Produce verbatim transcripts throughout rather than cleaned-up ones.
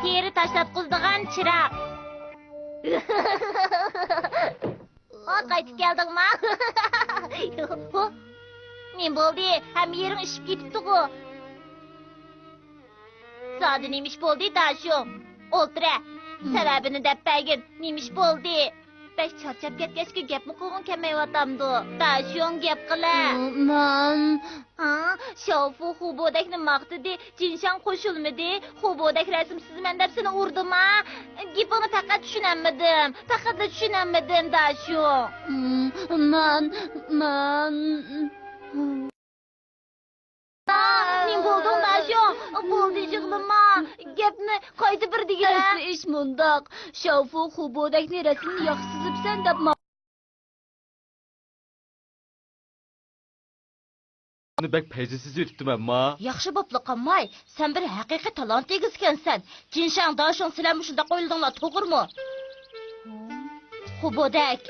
تېرە تاشلاتقۇزىدىغان چىراغ. ھو، قايتىپ كەلدىڭما؟ ھو، نېمە بولدى؟ ھەممە يېرىڭ ئىششىپ كېتىپتىغۇ. زادى نېمە ئىش بولدى، داشۇڭ؟ ئولتۇرە. سەۋەبىنى دەپ بەرگىن. نېمە ئىش بولدى؟ بەك چارچاپ كەتكەچكە گەپمۇ قىلغۇڭ كەلمەيۋاتامدۇ؟ داشۇڭ، گەپ قىلە. مەن ھا؟ شاۋفۇ خۇبودەكنى ماختىدى، جىنشاڭ قوشۇلمىدى. خۇبودەك رەسىمسىزمەن دەپ سېنى ئۇردىما؟ گېپىڭنى پەقەت چۈشىنەلمىدىم. پەقەتلا چۈشىنەلمىدىم، داشۇڭ. مەن، مەن. نېمە بولدۇڭ، داشۇڭ؟ بولدى، يىغلىما. گەپنى قايتا بىر دېگىنە. ئەسلى ئىش مۇنداق. شاۋفۇ خۇبودەكنى رەسىمنى ياخشى سىزىپسەن دەپ ما-، بۇنى بەك پەيزى سىزىۋېتىپتىمەنما. ياخشى بوپلا قالماي، سەن بىر ھەقىقىي تالانت ئىگىسىكەنسەن. جىنشاڭ، داشۇڭ، سىلەرمۇ شۇنداق ئويلىدىڭلار، توغرىمۇ؟ خۇبودەك،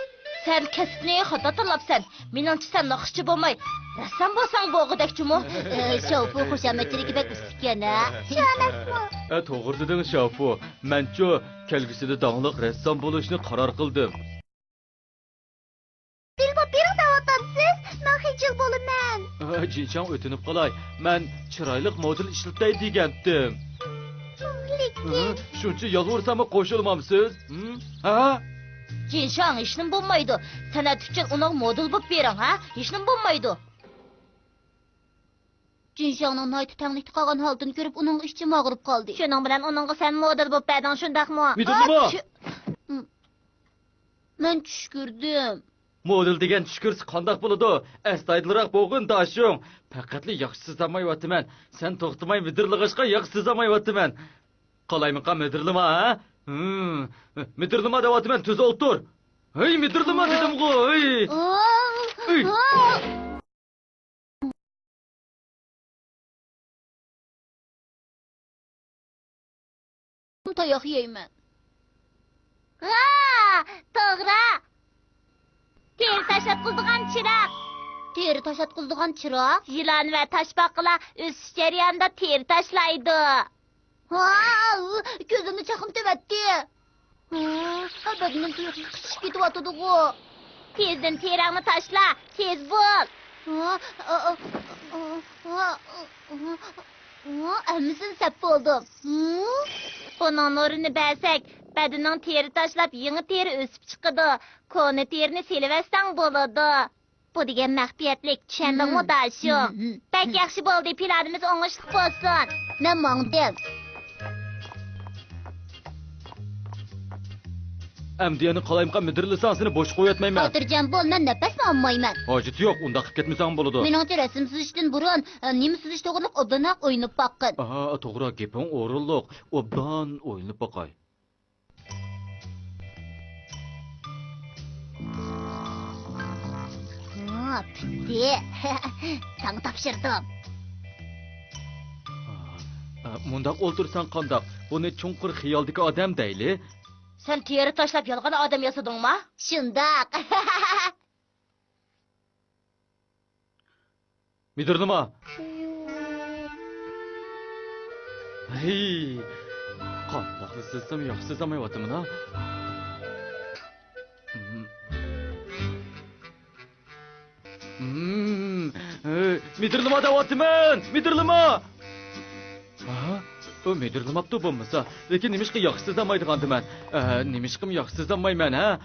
سەن كەسىپنى خاتا تاللاپسەن. مېنىڭچە، سەن ناخشىچى بولماي، رەسسام بولساڭ بولغۇدەك جۇمۇ. ئە، شاۋفۇ خۇشامەتچىلىكى بەك ئۇستىكەن ھە. شۇ ئەمەسمۇ؟ ئە، توغرا دېدىڭ، شاۋفۇ. مەنچۇ، كەلگۈسىدە داڭلىق رەسسام بولۇشنى قارار قىلدىم. بىلماپ بېرىڭ دەۋاتامسىز؟ مەن خىجىل بولىمەن. ئە، جىنشاڭ، ئۆتۈنۈپ قالاي. مەن چىرايلىق مودېل ئىشلىتەي دېگەنتىم. لېكىن. ھە؟ شۇنچە يالۋۇرساممۇ قوشۇلمامسىز؟ ھە؟ ھە؟ جىنشاڭ، ھېچنېمە بولمايدۇ. سەنئەت ئۈچۈن ئۇنىڭغا مودېل بولۇپ بېرىڭ، ھە؟ ھېچنېمە بولمايدۇ. جىنشاڭنىڭ ناھايىتى تەڭلىكتە قالغان ھالىتىنى كۆرۈپ، ئۇنىڭ ئىچىم ئاغرىپ قالدى. شۇنىڭ بىلەن ئۇنىڭغا سەن مودېل بولۇپ بەردىڭ، شۇنداقمۇ؟ مىدىرلىما! ئاچچىق! مەن چۈش كۆردۈم. مودېل دېگەن چۈش كۆرسە قانداق بولىدۇ؟ ئەستايىدىلراق بولغىن، داشۇڭ. پەقەتلا ياخشى سىزالمايۋاتىمەن. سەن توختىماي مىدىرلىغاچقا ياخشى سىزالمايۋاتىمەن. قالايمىقان مىدىرلىما، ھە؟ ھىم. مىدىرلىما دەۋاتىمەن، تۈز ئولتۇر. ھەي، مىدىرلىما دېدىمغۇ، ھەي! ئا! ھەي! ئا! تاياق يەيمەن. ھا، توغرا. تېرە تاشلاتقۇزىدىغان چىراغ. تېرە تاشلاتقۇزىدىغان چىراغ؟ يىلان ۋە تاشپاقىلار ئۆسۈش جەريانىدا تېرە تاشلايدۇ. ھا، كۆزۈمنى چاقنىتىۋەتتى. ھا، بەدىنىم قىشىپ كېتىۋاتىدىغۇ. تېزدىن تېرەڭنى تاشلا، تېز بول. ھا، ئا، ئا، ئا، ئا، ئا، ئا، ھەممىسىنى سەپ بولدۇم. ھا؟ بۇنىڭ نۇرىنى بەرسەك، بەدىنىڭ تېرە تاشلاپ، يېڭى تېرە ئۆسۈپ چىقىدۇ. كونا تېرىنى سېلىۋەتسەڭ بولىدۇ. بۇ دېگەن مەخپىيەتلىك، چۈشەندىڭمۇ، داشۇ؟ بەك ياخشى بولدى، پىلانىمىز ئوڭۇشلۇق بولسۇن. مەن ماڭدىم. ئەمدى يەنە قالايمىقان مىدىرلىساڭ، سېنى بوش قويۇۋەتمەيمەن. خاتىرجەم بول، مەن نەپەسمۇ ئالمايمەن. ھاجىتى يوق، ئۇنداق قىلىپ كەتمىسەڭ بولىدۇ. مېنىڭچە، رەسىم سىزىشتىن بۇرۇن، ئە، نېمە سىزىش توغرىلىق ئوبدانراق ئويلىنىپ باققىن. ئاھا، توغرا، گېپىڭ ئورۇنلۇق. ئوبدان ئويلىنىپ باقاي. ھا، پۈتتى. ساڭا تاپشۇردۇم. ئا، مۇنداق ئولتۇرساڭ قانداق؟ بۇنى چوڭقۇر خىيالدىكى ئادەم دەيلى. سەن تېرە تاشلاپ يالغان ئادەم ياسىدىڭما؟ شۇنداق. مىدىرلىما! ھەي! قانداقلا سىزسام ياخشى سىزالمايۋاتىمەن ھا؟ مىدىرلىما دەۋاتىمەن! مىدىرلىما! ھا؟ ئۇ مىدىرلىماپتۇ بولمىسا. لېكىن نېمىشقا ياخشى سىزالمايدىغاندىمەن؟ ئە، نېمىشقىمۇ ياخشى سىزالمايمەن ھە؟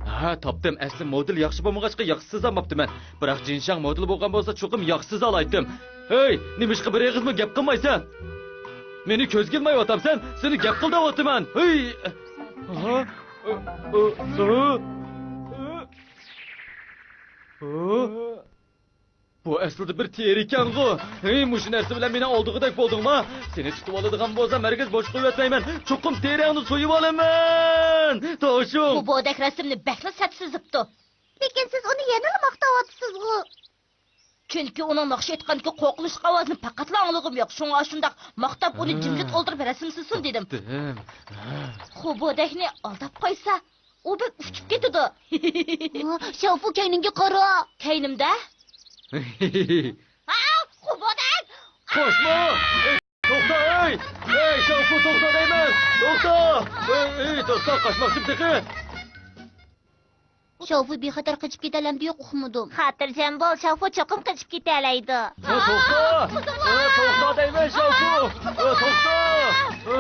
ھە، تاپتىم. ئەسلى مودېل ياخشى بولمىغاچقا ياخشى سىزالماپتىمەن. بىراق جىنشاڭ مودېل بولغان بولسا چوقۇم ياخشى سىزالايتتىم. ھەي، نېمىشقا بىر ئېغىزمۇ گەپ قىلمايسەن؟ مېنى كۆزگە ئىلمايۋاتامسەن؟ سېنى گەپ قىل دەۋاتىمەن. ھەي! ھا؟ بۇ ئەسلىدە بىر تېرە ئىكەنغۇ. ھەي، مۇشۇ نەرسە بىلەن مېنى ئالدىغۇدەك بولدۇڭما؟ سېنى تۇتۇۋالىدىغان بولسام، ھەرگىز بوش قويۇۋەتمەيمەن. چوقۇم تېرەڭنى سويۇۋالىمەن. توشۇڭ. بۇ بودەك رەسىمنى بەكلا سەت سىزىپتۇ. لېكىن سىز ئۇنى يەنىلا ماختاۋاتىسىزغۇ. چۈنكى ئۇنىڭ ناخشا ئېيتقاندىكى قورقۇنچلۇق ئاۋازىنى پەقەتلا ئاڭلىغۇم يوق. شۇڭا شۇنداق ماختاپ ئۇنى جىمجىت ئولتۇرۇپ رەسىم سىزسۇن دېدىم. تاپتىم. خۇبودەكنى ئالداپ قويسا، ئۇ بەك ئۇچۇپ كېتىدۇ. شاۋفۇ، كەينىڭگە قارا. كەينىمدە؟ ھا، خۇبودەك! قوشما! ئەي، توختا، ئەي! ئەي، شاۋفۇ، توختا دەيمەن! توختا! ئەي، ئەي، توختا، قاچماقچىمۇ تېخى؟ شاۋفۇ بىخەتەر قېچىپ كېتەلەمدۇ يوق ئۇقمىدىم. خاتىرجەم بول، شاۋفۇ چوقۇم قېچىپ كېتەلەيدۇ. ھە، توختا! ھە، توختا دەيمەن، شاۋفۇ! ھە، توختا! ھە،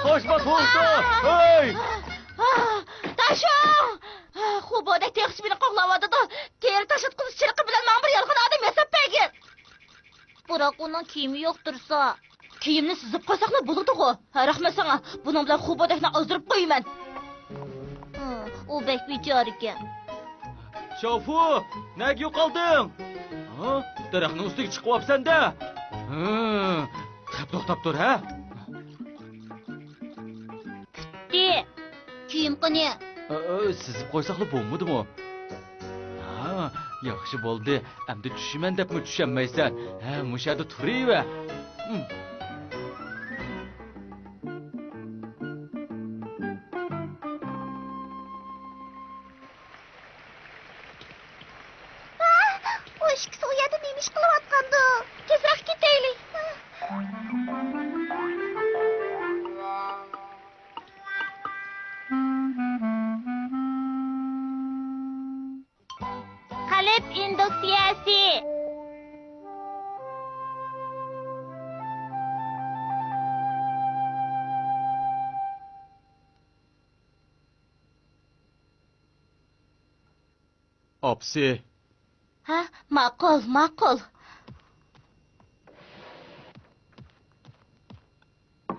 قاچما، توختا! ھەي! داشۇڭ! خۇبودەك تېخىچە مېنى قوغلاۋاتىدۇ. تېرە تاشلاتقۇزۇش چېرىقى بىلەن ماڭا بىر يالغان ئادەم ياساپ بەرگىن. بىراق ئۇنىڭ كىيىمى يوق تۇرسا. كىيىمنى سىزىپ قويساقلا بولىدىغۇ. ھە، رەھمەت ساڭا. بۇنىڭ بىلەن خۇبودەكنى ئازدۇرۇپ قويىمەن. ھە، ئۇ بەك بىچارىكەن. شاۋفۇ، نەگە يوقالدىڭ؟ ھە؟ دەرەخنىڭ ئۈستىگە چىقىۋاپسەن-دە. ھە، خەپ توختاپ تۇر، ھە؟ كۈتتى. كىيىم قېنى؟ ئە، ئە، سىزىپ قويساقلا بولمىدىمۇ؟ ھا، ياخشى بولدى. ئەمدى چۈشىمەن دەپمۇ چۈشەلمەيسەن. ھە، مۇشۇ يەردە تۇرۇۋەر. ھىم. ئۇ ئىككىسى ئۇ يەردە نېمە ئىش قىلىۋاتقاندۇ؟ تېزرەك كېتەيلى. قەلب ئىندۇكسىيەسى. ئاپىسى. ھە، ماقۇل، ماقۇل.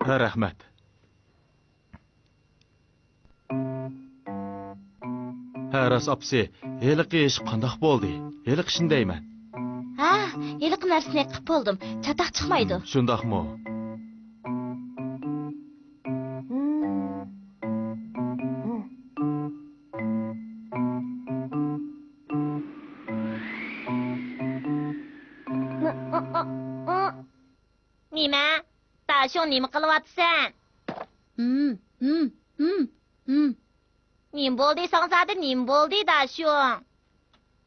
ھە، رەھمەت. ھە، راست ئاپىسى، ھېلىقى ئىش قانداق بولدى؟ ھېلىقى ئىشنى دەيمەن. ھە، ھېلىقى نەرسىنى قىپ بولدۇم. چاتاق چىقمايدۇ. شۇنداقمۇ؟ نېمە؟ داشۇڭ نېمە قىلىۋاتىسەن؟ ھىم، ھىم، ھىم، ھىم. نېمە بولدى؟ ساڭا زادى نېمە بولدى، داشۇڭ؟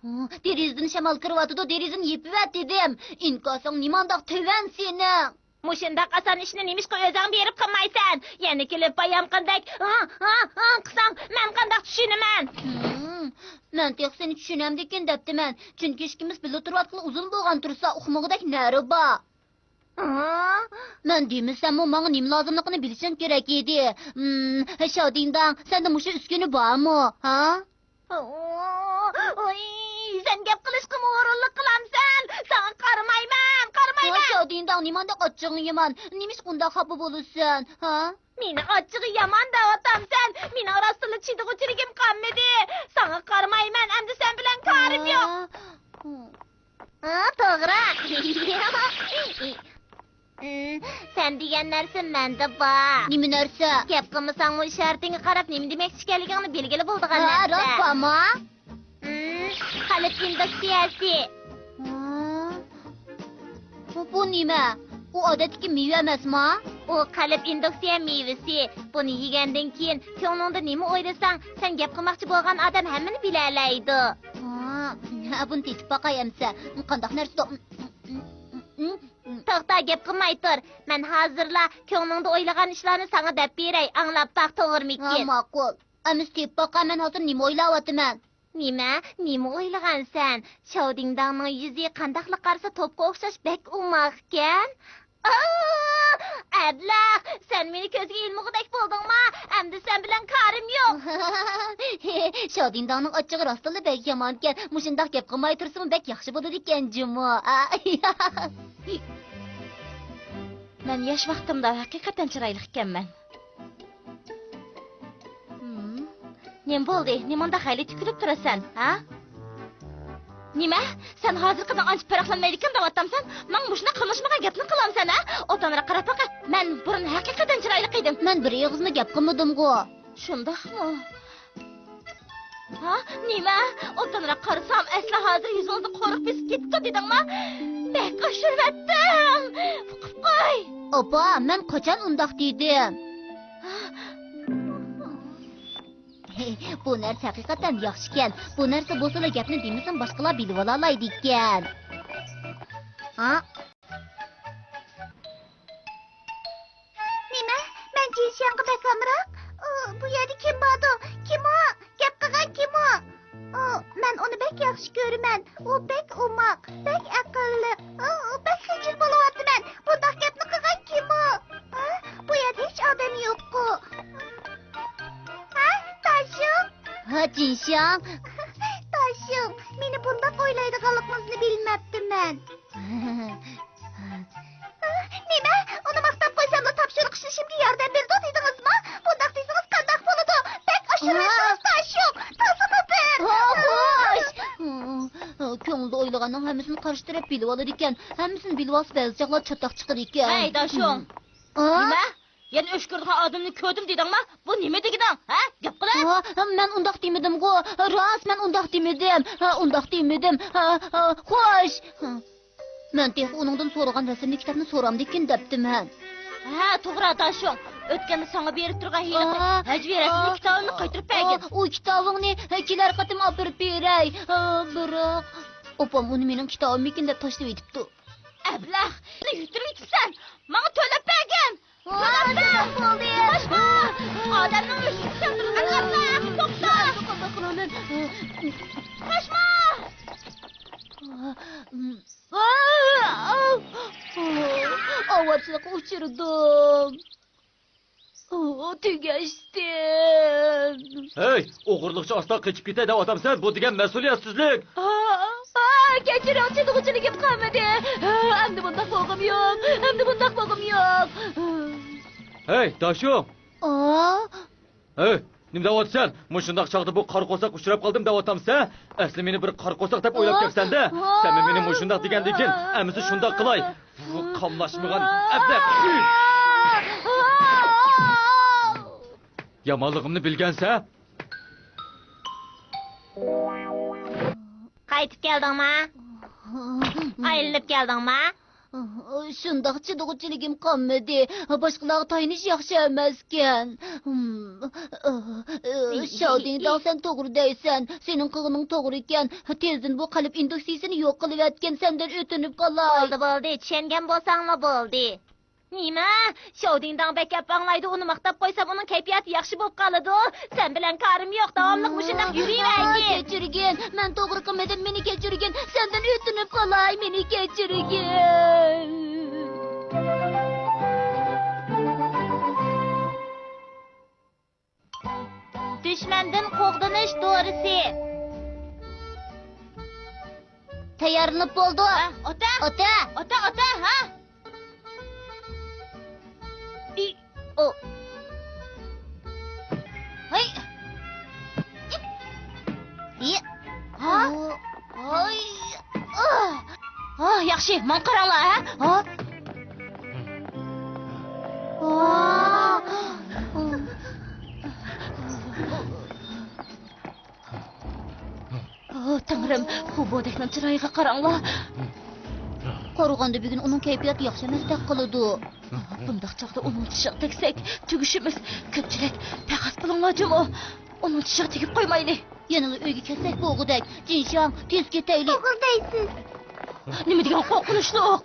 ھە، دېرىزىدىن شامال كىرىۋاتىدۇ، دېرىزىنى يېپىۋەت دېدىم. ئىنكاسىڭ نېمانداق تۆۋەن سېنىڭ؟ مۇشۇنداق ئاسان ئىشنى نېمىشقا ئۆزۈڭ بېرىپ قىلمايسەن؟ يەنە كېلىپ بايامقىدەك ھا، ھا، ھا قىلساڭ، مەن قانداق چۈشىنىمەن؟ ھىم، مەن تېخى سېنى چۈشىنەمدىكىن دەپتىمەن. چۈنكى ئىككىمىز بىللە تۇرۇۋاتقىلى ئۇزۇن بولغان تۇرسا، ئۇقمىغۇدەك نەرى بار. ھا؟ مەن دېمىسەممۇ ماڭا نېمە لازىملىقىنى بىلىشىڭ كېرەك ئىدى. ھىم، شاۋدىڭداڭ، سەندە مۇشۇ ئۈسكۈنە بارمۇ؟ ھا؟ ۋوي، سەن گەپ قىلىشقىمۇ ھۇرۇنلۇق قىلامسەن؟ ساڭا قارىمايمەن، قارىمايمەن! ۋاي، شاۋدىنداڭ، نېمانداق ئاچچىقىڭ يامان؟ نېمىشقا ئۇنداق خاپا بولىسەن، ھا؟ مېنى ئاچچىقى يامان دەۋاتامسەن؟ مېنىڭ راستتىنلا چىدىغۇچىلىكىم قالمىدى. ساڭا قارىمايمەن، ئەمدى سەن بىلەن كارىم يوق. ھا؟ ھا، توغرا. ئىم، سەن دېگەن نەرسە مەندە بار. نېمە نەرسە؟ گەپ قىلمىساڭمۇ ئىشارىتىڭگە قاراپ نېمە دېمەكچى ئىكەنلىكىڭنى بىلگىلى بولىدىغان ھە، نەرسە. راست بارما؟ ئىم، قەلب ئىندۇكسىيەسى. ھا؟ بۇ، بۇ نېمە؟ ئۇ ئادەتتىكى مېۋە ئەمەسما؟ ئۇ قەلب ئىندۇكسىيە مېۋىسى. بۇنى يېگەندىن كېيىن كۆڭلۈڭدە نېمە ئويلىساڭ، سەن گەپ قىلماقچى بولغان ئادەم ھەممىنى بىلەلەيدۇ. ھا، ھە، بۇنى تېتىپ باقاي ئەمسە. قانداق نەرسىدۇ؟ توختا، گەپ قىلماي تۇر. مەن ھازىرلا كۆڭلۈڭدە ئويلىغان ئىشلارنى ساڭا دەپ بېرەي، ئاڭلاپ باق، توغرىمىكىن؟ ھا، ماقۇل. ئەمىسە تېپىپ باقاي، مەن ھازىر نېمە ئويلاۋاتىمەن؟ نېمە؟ نېمە ئويلىغانسەن؟ شاۋدىڭداڭنىڭ يۈزى قانداقلا قارىسا توپقا ئوخشاش بەك ئوماقكەن. ئا، ئەبلەخ، سەن مېنى كۆزگە ئىلمىغۇدەك بولدۇڭما؟ ئەمدى سەن بىلەن كارىم يوق. شاۋدىڭداڭنىڭ ئاچچىقى راستتىنلا بەك يامانكەن. مۇشۇنداق گەپ قىلماي تۇرسىمۇ بەك ياخشى بولىدىكەن جۇمۇ. مەن ياش ۋاقتىمدا ھەقىقەتەن چىرايلىق ئىكەنمەن. ھىم. نېمە بولدى؟ نېمانداق غەلىتە كۈلۈپ تۇرىسەن، ھە؟ نېمە؟ سەن ھازىرقىدىن ئانچە پەرقلەنمەيدىكەن دەۋاتامسەن؟ ماڭا مۇشۇنداق قىلمىشمىغان گەپنى قىلامسەن، ھە؟ ئوبدانراق قاراپ باقە. مەن بۇرۇن ھەقىقەتەن چىرايلىق ئىدىم. مەن بىر ئېغىزمۇ گەپ قىلمىدىمغۇ. شۇنداقمۇ؟ ھا؟ نېمە؟ ئوبدانراق قارىسام، ئەسلى ھازىر يۈزۈڭدە قورۇق بېسىپ كېتىپتۇ دېدىڭما؟ بەك ئاشۇرۇۋەتتىڭ! ئۇقۇپ قوي! ئاپا، مەن قاچان ئۇنداق دېدىم؟ بۇ نەرسە ھەقىقەتەن ياخشىكەن. بۇ نەرسە بولسىلا گەپنى دېمىسۇن، باشقىلار بىلىۋالالايدىكەن. ھا؟ نېمە؟ مەن بەك ئامراق. ئۇ، بۇ يەردە كىم باردۇ؟ كىم ئۇ؟ گەپ قىلغان كىم ئۇ؟ ئۇ، مەن ئۇنى بەك ياخشى كۆرىمەن. ئۇ بەك ئوماق، بەك ئەقىللىق، ئۇ، بەك خىجىل بولۇۋاتىمەن. بۇنداق گەپنى قىلغان كىم ئۇ؟ ھە؟ بۇ يەردە ھېچ ئادەم يوققۇ؟ ھە، تاشيۇڭ؟ ھە، جىنشياڭ. تاشيۇڭ، مېنى بۇنداق ئويلايدىغانلىقىڭىزنى بىلمەپتىمەن. نېمە؟ ئۇنى ماختاپ قويساملا تاپشۇرۇق ئىشلىشىمگە ياردەم بېرىدۇ دېدىڭىزمۇ؟ بۇنداق دېسىڭىز قانداق بولىدۇ؟ بەك ئاشۇرمايسىز، تاشيۇڭ. تازىمۇ بىر. خوش! كۆڭلىدە ئويلىغاننىڭ ھەممىسىنى قارشى تەرەپ بىلىۋالىدىكەن. ھەممىسىنى بىلىۋالسا بەزى چاغلار چاتاق چىقىدىكەن. ھەي، داشۇڭ. نېمە؟ يەنە ئۆچ كۆرىدىغان ئادەمنى كۆردۈم دېدىڭما؟ بۇ نېمە دېگىنىڭ؟ ھە؟ گەپ قىلە! ئا، مەن ئۇنداق دېمىدىمغۇ. راست، مەن ئۇنداق دېمىدىم. ھە، ئۇنداق دېمىدىم. ھە، ھە، خوش. مەن تېخى ئۇنىڭدىن سورىغان رەسىملىك كىتابنى سورامدىكىن دەپتىمەن. ھە، توغرا، داشۇڭ. ئۆتكەندە ساڭا بېرىپ تۇرغان ھېلىقى ھەجۋىي رەسىملىك كىتابىمنى قايتۇرۇپ بەرگىن. ئۇ كىتابىڭنى كېلەر قېتىم ئاپىرىپ بېرەي. بىراق ئاپام ئۇنى مېنىڭ كىتابىممىكىن دەپ تاشلىۋېتىپتۇ. ئەبلەخ، مېنى يۈتتۈرۈۋېتىپسەن. ماڭا تۆلەپ بەرگىن. تۆلەپ بەر. بولدى. قاچما. ئادەمنىڭ ئۆيىگە كەلدۈرگەن ئەبلەخ. توختا. قاچما. ئاۋارىچىلىققا ئۇچرىدىم. ئۇ، تۈگەشتىم. ھەي، ئوغرىلىقچە ئاستا قېچىپ كېتەي دەۋاتامسەن؟ بۇ دېگەن مەسئۇلىيەتسىزلىك. ئا، ئا، كەچۈرۈڭ، چىدىغۇچىلىكىم قالمىدى. ئا، ئەمدى بۇنداق بولغۇم يوق. ئەمدى بۇنداق بولغۇم يوق. ھەي، داشۇ. ئا؟ ھەي، نېمە دەۋاتىسەن؟ مۇشۇنداق چاغدا بۇ قارا قورساققا ئۇچراپ قالدىم دەۋاتامسەن؟ ئەسلى مېنى بىر قارا قورساق دەپ ئويلاپ كەپسەن-دە. سەنمۇ مېنى مۇشۇنداق دېگەندىكىن، ئەمىسە شۇنداق قىلاي. قاملاشمىغان ئەبلەخ. يامانلىقىمنى بىلگەنسە؟ قايتىپ كەلدىڭما؟ ئايلىنىپ كەلدىڭما؟ شۇنداق چىدىغۇچىلىكىم قالمىدى. باشقىلارغا تايىنىش ياخشى ئەمەسكەن. شاۋدىڭداڭ، سەن توغرا دەيسەن. سېنىڭ قىلغىنىڭ توغرا ئىكەن. تېزدىن بۇ قەلب ئىندۇكسىيىسىنى يوق قىلىۋەتكىن، سەندىن ئۆتۈنۈپ قالاي. بولدى، بولدى، چۈشەنگەن بولساڭلا بولدى. نېمە؟ شاۋدىڭداڭ بەك گەپ ئاڭلايدۇ، ئۇنى ماختاپ قويسام ئۇنىڭ كەيپىياتى ياخشى بولۇپ قالىدۇ. سەن بىلەن كارىم يوق، داۋاملىق مۇشۇنداق يۈرۈۋەرگىن. كەچۈرگىن، مەن توغرا قىلمىدىم، مېنى كەچۈرگىن، سەندىن ئۆتۈنۈپ قالاي، مېنى كەچۈرگىن. دۈشمەندىن قوغدىنىش دورىسى. تەييارلىنىپ بولدى. ھە، ئوتا. ئوتا. ئوتا، ئوتا، ھە. ئى، ئو. ھەي. ئى. ھا؟ ئو. ھاي. ئا. ھا، ياخشى، ماڭا قاراڭلار، ھە؟ ھا؟ ھا؟ ئا، تەڭرىم، خۇبودەكنىڭ چىرايىغا قاراڭلار. قارىغاندا بۈگۈن ئۇنىڭ كەيپىياتى ياخشى ئەمەستەك قىلىدۇ. بۇنداق چاغدا ئۇنىڭ چىشىغا تەگسەك، تۈگىشىمىز. كۆپچىلىك، پەخەس بولۇڭلار جۇمۇ. ئۇنىڭ چىشىغا تېگىپ قويمايلى. يەنىلا ئۆيگە كەتسەك بولغۇدەك. جىنشاڭ، تېز كېتەيلى. توغرا دەيسىز. نېمە دېگەن قورقۇنچلۇق!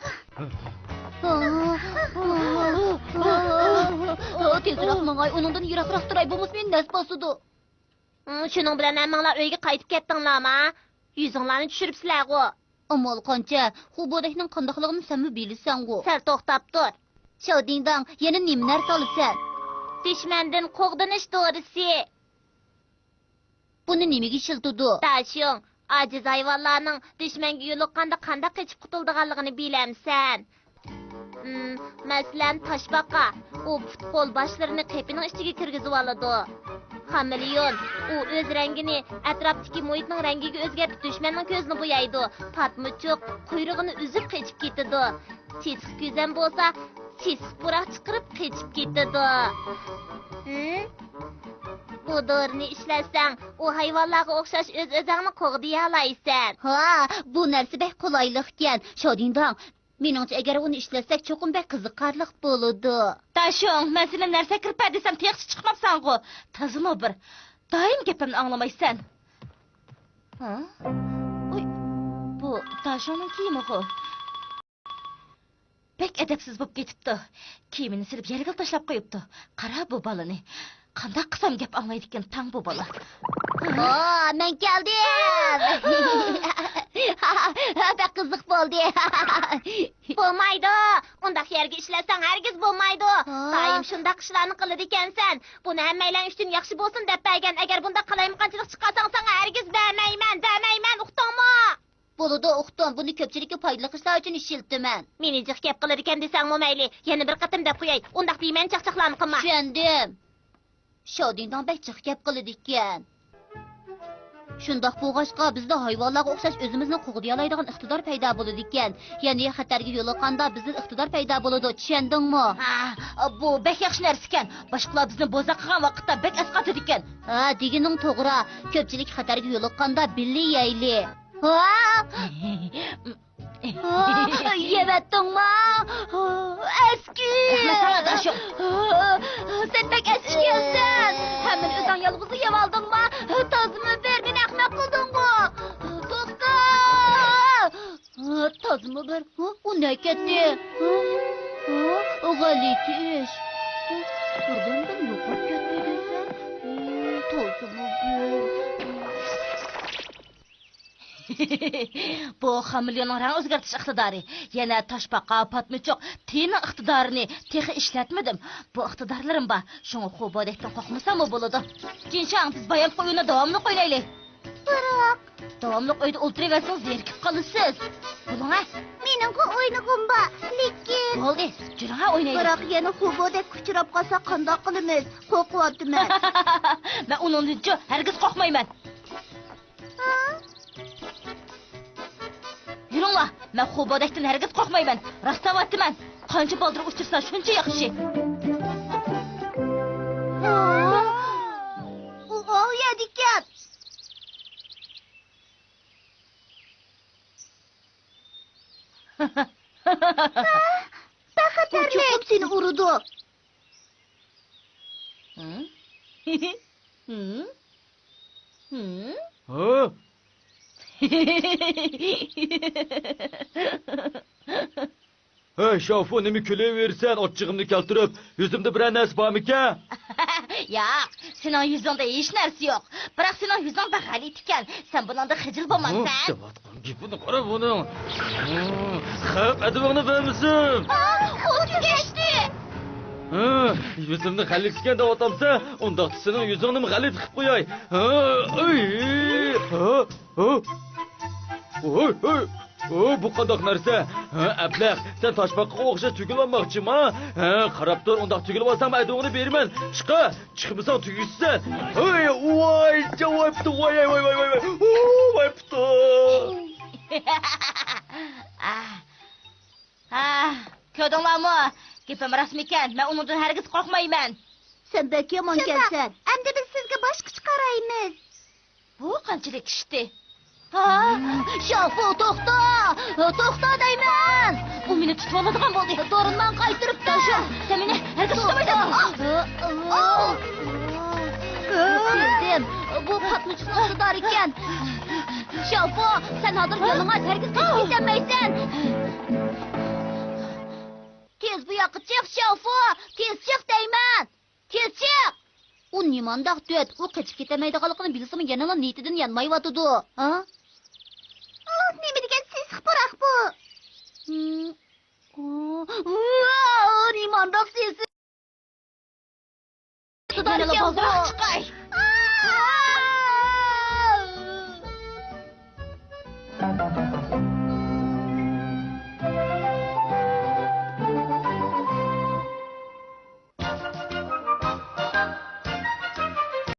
تېزرەك ماڭاي، ئۇنىڭدىن يىراقراق تۇراي، بولمىسا مېنى نەس باسىدۇ. شۇنىڭ بىلەن ھەممىڭلار ئۆيگە قايتىپ كەتتىڭلارما؟ يۈزۈڭلارنى چۈشۈرۈپسىلەرغۇ. ئامال قانچە؟ خۇبودەكنىڭ قانداقلىقىنى سەنمۇ بىلىسەنغۇ. سەل توختاپ تۇر. شاۋدىڭداڭ، يەنە نېمە نەرسە ئالىسەن؟ دۈشمەندىن قوغدىنىش دورىسى. بۇنى نېمىگە ئىشلىتىدۇ؟ داشيۇڭ، ئاجىز ھايۋانلارنىڭ دۈشمەنگە يولۇققاندا قانداق قېچىپ قۇتۇلىدىغانلىقىنى بىلەمسەن؟ ئىم، مەسىلەن، تاشپاقا. ئۇ پۇت-قول، باشلىرىنى قېپىنىڭ ئىچىگە كىرگۈزۈۋالىدۇ. خامېلېئون. ئۇ ئۆز رەڭگىنى ئەتراپتىكى مۇھىتنىڭ رەڭگىگە ئۆزگەرتىپ، دۈشمەننىڭ كۆزىنى بويايدۇ. پاتمىچۇق قۇيرۇقىنى ئۈزۈپ قېچىپ كېتىدۇ. چېسىق كۆزەم بولسا، چېسىق پۇراق چىقىرىپ قېچىپ كېتىدۇ. ھىم؟ بۇ دورىنى ئىشلەتسەڭ، ئۇ ھايۋانلارغا ئوخشاش ئۆز-ئۆزۈڭنى قوغدىيالايسەن. ھا، بۇ نەرسە بەك قولايلىقكەن. شاۋدىڭداڭ، مېنىڭچە، ئەگەر ئۇنى ئىشلەتسەك، چوقۇم بەك قىزىقارلىق بولىدۇ. داشۇڭ، مەن سېنى نەرسە كىرىپ بەر دېسەم، تېخىچە چىقماپسەنغۇ. تازىمۇ بىر. دائىم گېپىمنى ئاڭلىمايسەن. ھا؟ ئۇي، بۇ داشۇڭنىڭ كىيىمىغۇ. بەك ئەدەپسىز بولۇپ كېتىپتۇ. كىيىمىنى سېلىپ يەرگىلا تاشلاپ قويۇپتۇ. قارا بۇ بالىنى. قانداق قىلسام گەپ ئاڭلايدىكىن تاڭ بۇ بالا. ھە؟ ئو، مەن كەلدىم. بەك قىزىق بولدى. بولمايدۇ. ئۇنداق يەرگە ئىشلەتسەڭ ھەرگىز بولمايدۇ. ھە؟ دائىم شۇنداق ئىشلارنى قىلىدىكەنسەن. بۇنى ھەممەيلەن ئۈچۈن ياخشى بولسۇن دەپ بەرگەن. ئەگەر بۇنداق قالايمىقانچىلىق چىقارساڭ ساڭا ھەرگىز بەرمەيمەن، بەرمەيمەن، ئۇقتۇڭمۇ؟ بولىدۇ، ئۇقتۇم. بۇنى كۆپچىلىككە پايدىلىق ئىشلار ئۈچۈن ئىشلىتىمەن. مېنى جىق گەپ قىلىدىكەن دېسەڭمۇ مەيلى. يەنە بىر قېتىم دەپ قوياي، ئۇنداق دېيمەن چاقچاقلارنى قىلما. چۈشەندىم. شاۋدىڭداڭ بەك جىق گەپ قىلىدىكەن. شۇنداق بولغاچقا، بىزدە ھايۋانلارغا ئوخشاش ئۆزىمىزنى قوغدىيالايدىغان ئىقتىدار پەيدا بولىدىكەن. يەنى خەتەرگە يولۇققاندا بىزدىن ئىقتىدار پەيدا بولىدۇ، چۈشەندىڭمۇ؟ ھە، بۇ بەك ياخشى نەرسىكەن. باشقىلار بىزنى بوزەك قىلغان ۋاقىتتا بەك ئەسقاتىدىكەن. ھە، دېگىنىڭ توغرا. كۆپچىلىك خەتەرگە يولۇققاندا بىللە يەيلى. ھە؟ ھە، يەۋەتتىڭما؟ ئەسكى! رەھمەت ساڭا، داشۇم. سەن بەك ئەسكى ئىكەنسەن. ھەممىنى ئۆزۈڭ يالغۇزلا يەۋالدىڭما؟ تازىمۇ بىر، مېنى ئەخمەق قىلدىڭغۇ. توختا! تازىمۇ بىر. ئۇ نەگە كەتتى؟ غەلىتە ئىش. بىردەمدىن يوقاپ كەتتى دېسەم. تازىمۇ بىر. بۇ خامېلېئوننىڭ رەڭ ئۆزگەرتىش ئىقتىدارى. يەنە تاشپاقا، پاتمىچۇق، تىيىننىڭ ئىقتىدارىنى تېخى ئىشلەتمىدىم. بۇ ئىقتىدارلىرىم بار. شۇڭا خۇبودەكتىن قورقمىساممۇ بولىدۇ. جىنشاڭ، بىز بايامقى ئويۇننى داۋاملىق ئوينايلى. بىراق. داۋاملىق ئۆيدە ئولتۇرۇۋەرسىڭىز زېرىكىپ قالىسىز. بولۇڭە. مېنىڭغۇ ئوينىغۇم بار، لېكىن. بولدى، جۈرۈڭە ئوينايلى. بىراق يەنە خۇبودەككە ئۇچراپ قالساق قانداق قىلىمىز؟ قورقۇۋاتىمەن. مەن ئۇنىڭدىنچۇ ھەرگىز قورقمايمەن. ھا؟ يۈرۈڭلار، مەن خۇبودەكتىن ھەرگىز قورقمايمەن. راست دەۋاتىمەن. قانچە بالدۇر ئۇچرىسا شۇنچە ياخشى. ئۇ ئاۋۇ يەردىكەن. بەك خەتەرلىك. ئۇ چوقۇم سېنى ئۇرىدۇ. ھە؟ ھە؟ ھە؟ ھەي، شاۋفۇ، نېمە كۈلۈۋېرىسەن؟ ئاچچىقىمنى كەلتۈرۈپ، يۈزۈمدە بىرەر نەرسە بارمىكەن؟ ياق، سېنىڭ يۈزۈڭدە ھېچ نەرسە يوق. بىراق سېنىڭ يۈزۈڭ بەك غەلىتىكەن. سەن بۇنىڭدىن خىجىل بولمامسەن؟ دەۋاتقان گېپىنى قارا بۇنىڭ. خەق ئەدىۋىڭنى بەرمىسۇن. ئا، ئۇ تۈگەشتى. ھە، يۈزۈمنى غەلىتىكەن دەۋاتامسەن؟ ئۇنداقتا سېنىڭ يۈزۈڭنىمۇ غەلىتە قىلىپ قوياي. ھە، ئۆي، ھە، ھە. ھوي، ھوي. ئۇ، بۇ قانداق نەرسە؟ ھە، ئەبلەخ، سەن تاشپاقىغا ئوخشاش تۈگۈلۈۋالماقچىما؟ ھە، قاراپ تۇر، ئۇنداق تۈگۈلۈۋالساڭ، ئەدىۋىڭنى بېرىمەن. چىقار، چىقمىساڭ تۈگىسەن. ھوي، ۋاي، ۋاي، پۇتۇم، ۋاي، ۋاي، ۋاي، ۋاي، ۋاي. ئۇ، ۋاي، پۇتۇم. ئاھ. ھا، كۆردۈڭلارمۇ؟ گېپىم راستمىكەن؟ مەن ئۇنىڭدىن ھەرگىز قورقمايمەن. سەن بەك يامانكەنسەن. ئەمدى بىز سىزگە باشقىچە قارايمىز. بۇ قانچىلىك ئىشتى؟ ھا؟ شاۋفۇ، توختا! توختا دەيمەن! ئۇ مېنى تۇتۇۋالىدىغان بولدى. دورىنماڭ قايتۇرۇپتۇ. داشۇ، سەن مېنى ھەرگىز تۇتمايسەن. توختا! بىلدىم، بۇ پاتمىچۇقنىڭ ئىقتىدارى ئىكەن. شاۋفۇ، سەن ھازىر يالىڭاچ، ھەرگىز قېچىپ كېتەلمەيسەن. تېز بۇ ياققا چىق، شاۋفۇ! تېز چىق دەيمەن! تېز چىق! ئۇ نېمانداق دۆت؟ ئۇ قېچىپ كېتەلمەيدىغانلىقىنى بىلسىمۇ يەنىلا نىيىتىدىن يانمايۋاتىدۇ. ھا؟ ئۇ نېمە دېگەن سېسىق پۇراق بۇ؟ ھىم. ئۇ، ئۇ، ئۇ نېمانداق سېسىق؟ يەنىلا بالدۇرراق چىقاي.